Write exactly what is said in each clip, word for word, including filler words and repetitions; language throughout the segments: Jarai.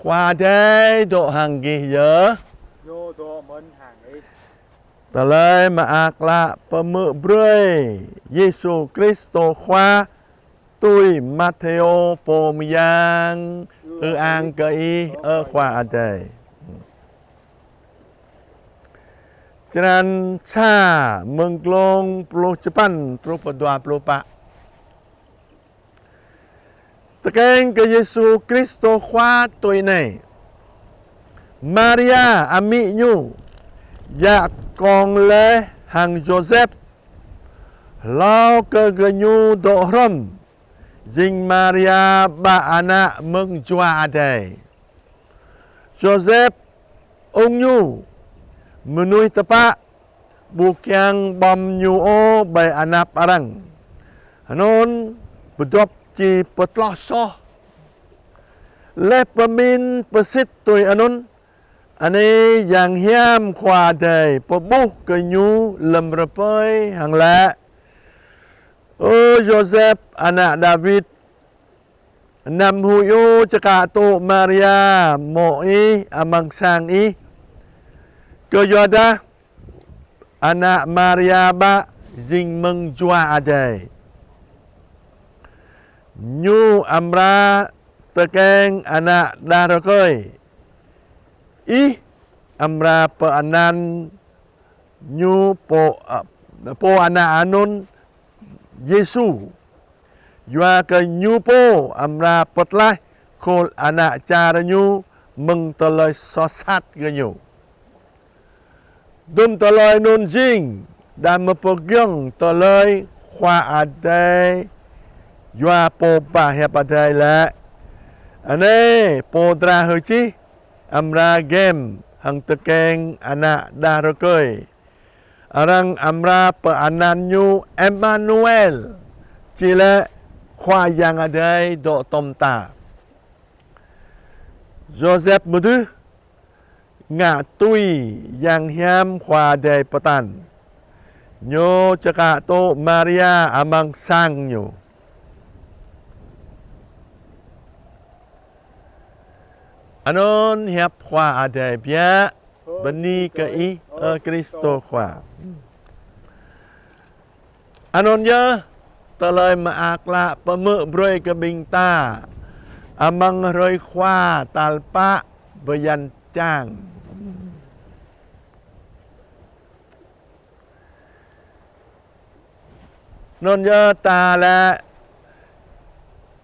Khua Adai dŏ hăng gih yơh. Ñu dŏ mơ̆n hăng ih. Tơlơi mơak klă pơhmư̆ brơi Yêsu Kristô Khua tui Mathêô pô mơyang. Ư-ang kơ Ih, ơ Khua Adai. Črăn sa, mơ̆ng glông pluh čơpăn truh pơ dua pluh pă. Tơkeng kơ Yêsu Kristô Khua tui anai: Maria, amĭ Ñu, djă kông laih hăng Yôsep, hlâo kơ gơñu dŏ hrŏm, jing Maria bă ană mơ̆ng Jua Adai. Yôsep, ung ñu, mơnuih tơpă, ƀu kiăng ƀăm ñu ôh ƀơi anăp arăng, anŭn pơdŏp či pơtloh soh. Laih pơmĭn pơsit tui anŭn, anai yang hiam Khua Adai pơƀuh kơ ñu lơ̆m rơpơi hăng laĭ: Ơ Yôsep, ană Dawid, anăm huĭ ôh čơkă tŭ Maria mô̆ ih amăng sang ih. Kơyuadah ană Maria bă jing mơ̆ng Jua Adai. Ñu amra tơkeng ană đah rơkơi. Ih amra pơanăn ñu pô, pô ană anŭn Yêsu. Yua kơ ñu pô amra pơtlaih khul ană čar ñu mơ̆ng tơlơi soh sat gơñu. Dŭm tơlơi anŭn jing đah mơ̆ pơgiŏng tơlơi Khua Adai yua pô pơhiăp Adai laĭ: Anai pô dra hơčih, amra gem hăng tơkeng ană đah rơkơi. Arăng amra pơanăn ñu Emanuel, či laĭ Khua Yang Adai dŏ tŏm ta. Yôsep mơdưh, ngă tui yang hiam Khua Adai pơtă. Ñu čơkă tŭ Maria amăng sang ñu. Anŭn hiăp Khua Adai biă. Bơni kơ Ih, ơ Kristô Khua. Anŭn yơh tơlơi mơak klă pơhmư̆ brơi kơ ƀing ta amăng hrơi Khua tal pă bơyan čang. Anŭn yơh ta laĭ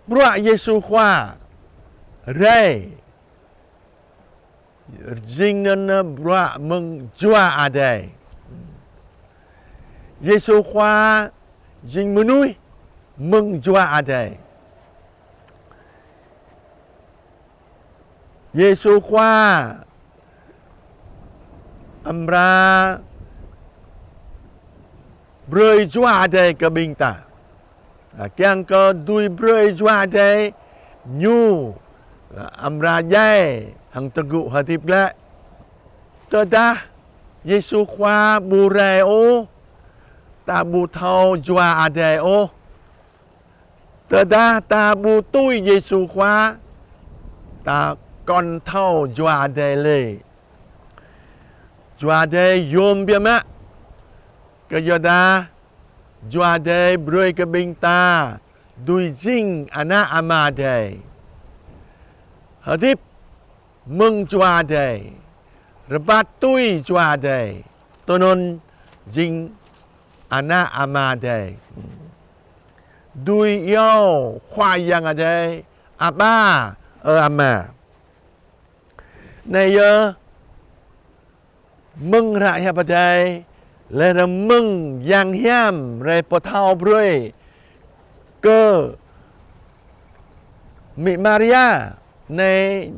bruă Yêsu Khua rai jing anŭn bruă mơ̆ng Jua Adai. Yêsu Khua jing mơnuih mơ̆ng Jua Adai. Yêsu Khua amra brơi Jua Adai kơ ƀing ta. Kiăng kơ dưi brơi Jua Adai, ñu amra djai hăng tơgŭ hơdip glaĭ. Tơdah Yêsu Khua ƀu rai ôh, ta ƀu thâo Jua Adai ôh. Tơdah ta ƀu tui Yêsu Khua, ta kŏn thâo Jua Adai lĕ. Jua Adai yôm biă mă. Kơyuadah Jua Adai brơi kơ ƀing ta dưi jing ană Ama Adai. Hơdip mơ̆ng Jua Adai, rơbat tui Jua Adai, tui anŭn jing ană Ama Adai. Dưi iâu Khua Yang Adai Aba, ơ Ama. Anai yơh mơ̆ng hră hiăp Adai, laih anŭn mơ̆ng yang hiam rai pơthâo brơi kơ mĭ Maria, anai,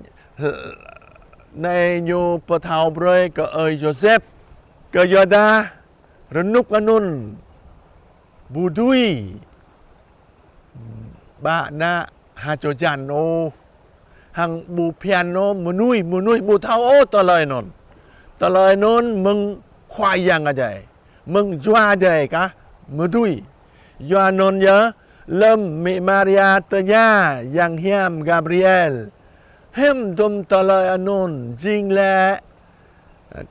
anai ñu pơthâo brơi kơ ơi Yôsep. Kơyuadah rơnŭk anŭn ƀu dưi ƀă ană ha čô jăn ôh, hăng ƀu phiăn ôh mơnuih, mơnuih ƀu thâo ôh tơlơi anŭn. Tơlơi anŭn mơ̆ng Khua Yang Adai, mơ̆ng Jua Adai kah mơ̆ dưi. Yua anŭn yơh, lơ̆m mĭ Maria tơña yang hiam Gabriel Hiư̆m dôm tơlơi anŭn jing lĕ?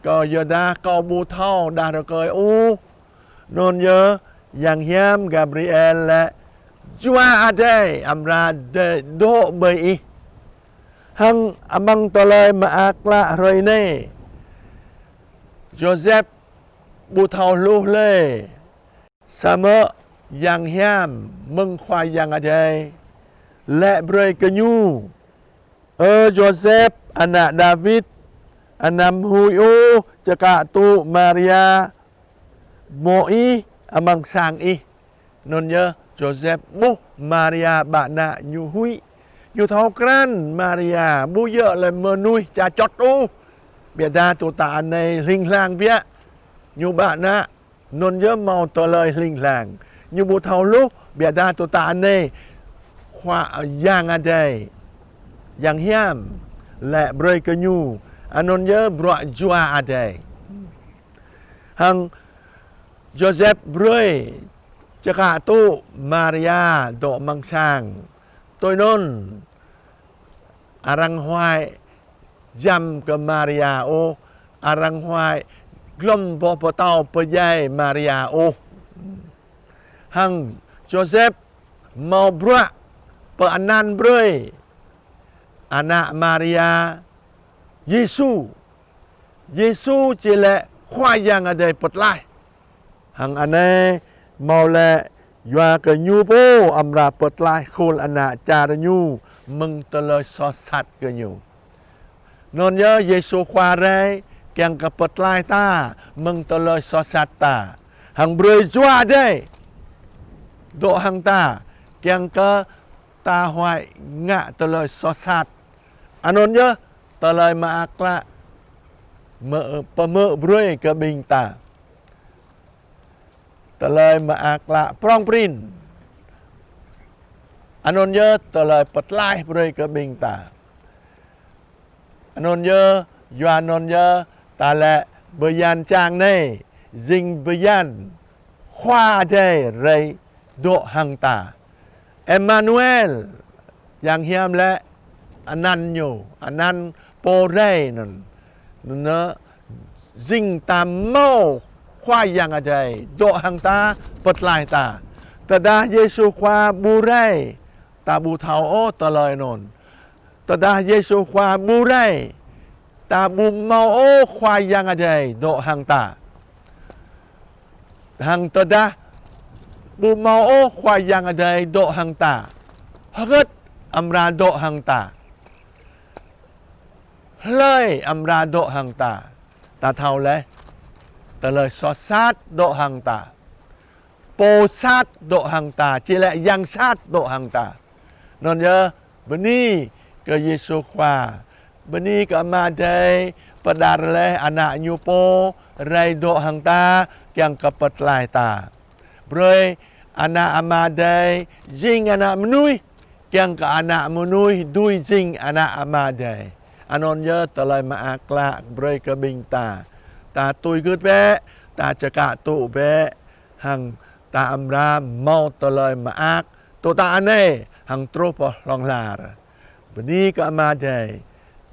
Kâo yơh dah kâo ƀu thâo đah rơkơi ôh. Anŭn yơh, yang hiam Gabriel lĕ: Jua Adai amra dŏ ƀơi ih. Hăng amăng tơlơi mơak klă hrơi anai, Yôsep ƀu thâo hluh lơi. Samơ̆ yang hiam mơ̆ng Khua Yang Adai lĕ brơi kơ ñu: Ơ Yôsep, ană Dawid, anăm huĭ ôh čơkă tŭ Maria mŏ ih amăng sang ih. Anŭn yơh, Yôsep ƀuh Maria ƀă ană ñu huĭ. Ñu thâo krăn Maria ƀu djơ̆ lĕ mơnuih ča čŏt ôh. Biă dah tŭ ta anai hling hlang biă. Ñu ƀă ană, anŭn yơh hmâo tơlơi hling hlang. Ñu ƀu thâo hluh, biă dah tŭ ta anai Khua Yang Adai, yang hiam lĕ brơi kơ ñu. Anŭn yơh bruă Jua Adai. Hăng Yôsep brơi čơkă tŭ Maria dŏ amăng sang. Tui anŭn, arăng huai jăm kơ Maria ôh, arăng huai glŏm boh pơtâo pơdjai Maria ôh. Hăng Yôsep hmâo bruă pơanăn brơi ană Maria Yêsu. Yêsu či lĕ Khua Yang Adai pơtlaih. Hăng anai hmâo lĕ yua kơ ñu pô amra pơtlaih khul ană čar ñu mơ̆ng tơlơi soh sat kơ ñu. Anŭn yơh Yêsu Khua rai kiăng kơ pơtlaih ta mơ̆ng tơlơi soh sat ta. Hăng brơi Jua Adai dŏ hăng ta kiăng kơ ta huai ngă tơlơi soh sat. Anŭn yơh tơlơi mơak klă mơ-, pơmơ̆ brơi kơ ƀing ta. Tơlơi mơak klă prŏng prin. Anŭn yơh tơlơi pơtlaih brơi kơ ƀing ta. Anŭn yơh, yua anŭn yơh, ta lĕ bơyan čang anai, jing bơyan Khua Adai rai dŏ hăng ta. Emmanuel, yang hiam lĕ anăn ñu, anăn pô rai anŭn. Anŭn jing ta hmâo Khua Yang Adai dŏ hăng ta, pơtlaih ta. Tơdah Yêsu Khua ƀu rai, ta ƀu thâo ôh tơlơi anŭn. Tơdah Yêsu Khua ƀu rai, ta ƀu hmâo ôh Khua Yang Adai dŏ hăng ta. Hăng tơdah ƀu hmâo ôh Khua Yang Adai dŏ hăng ta, hơgĕt amra dŏ hăng ta? Hlơi amra dŏ hăng ta? Ta thâo laih, tơlơi soh sat dŏ hăng ta. Pô sat dŏ hăng ta, či lĕ yang sat dŏ hăng ta. Anŭn yơh, bơni kơ Yêsu Khua, bơni kơ Ama Adai, pơđar laih Ană Ñu pô rai dŏ hăng ta, kiăng kơ pơtlaih ta. Brơi ană Ama Adai jing ană mơnuih, kiăng kơ ană mơnuih dưi jing ană Ama Adai. Anŭn yơh tơlơi mơak klă brơi kơ ƀing ta. Ta tui gưt bĕ, ta čơkă tŭ bĕ, hăng ta amra hmâo tơlơi mơak, tŭ ta anai, hăng truh pơ hlŏng lar. Bơni kơ Ama Adai,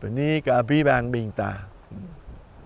bơni kơ abih bang ƀing ta.